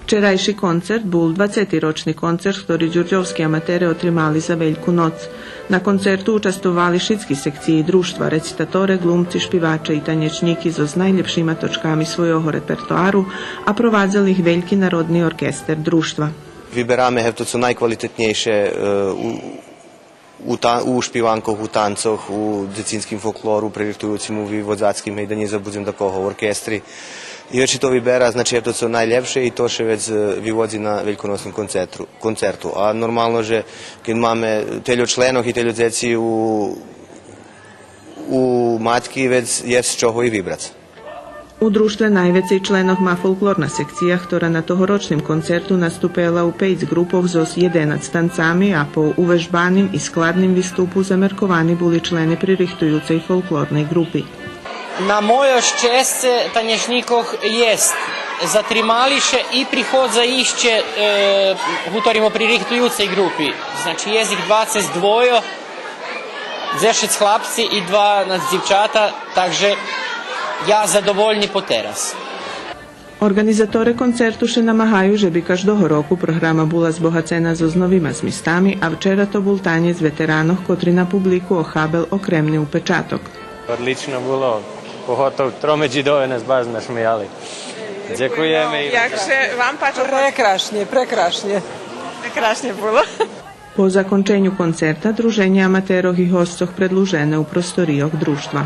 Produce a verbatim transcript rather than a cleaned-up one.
Вчерайши концерт бул двацети рочни концерт хтори дюрдьовски аматере отримали за Вельку ноц. На концерту участвовали шицки секциї дружтва, рецитаторе, глумци, шпиваче и танєчнїки зоз найлєпшима точками свойого репертоару, а провадзел их Вельки народни оркестер дружтва. Вибераме, гевто, цо найквалитетнєйше, е, у, у та-, у шпиванкох, у танцох, у дзецинским фолклору, пририхтуюцим, у виводзацким, гей, да нє забудзем дакого, у оркестри. И вец ше то вибера, значи, гевто, цо найлєпше и то ше вец, е, виводзи на вельконосним концертру-, концерту. А нормално же, кед маме тельо членох и тельо дзеци у, у матки, вец єст з чого и вибрац. У дружтве найвецей членох ма фолклорна секция, хтора на тогорочним концерту наступела у пейц ґрупох зоз єденац танцами, а по увежбаним и складним виступу замерковани були члени пририхтуюцей фолклорней ґрупи. На мойо щесце, танєчнїкох єст. Затримали ше и приходза ище, е, гуторим о пририхтуюцей ґрупи. Значи, єст их двацец двойо, дзешец хлапци и дванац дзивчата, так же я задовольни по тераз. Орґанизаторе концерту ше намагаю же би каждого року програма була збогацена зоз новима змистами, а вчера то бул танєц ветеранох, котри на публику охабел окремни упечаток. Одлично було, поготов троме дзидове нас баш нашмияли. Дзекуєме и... Як ше вам пачело? Прекрашнє, прекрашнє. Прекрашнє було. По законченю концерта друженє аматерох и госцох предлужене у просторийох дружтва.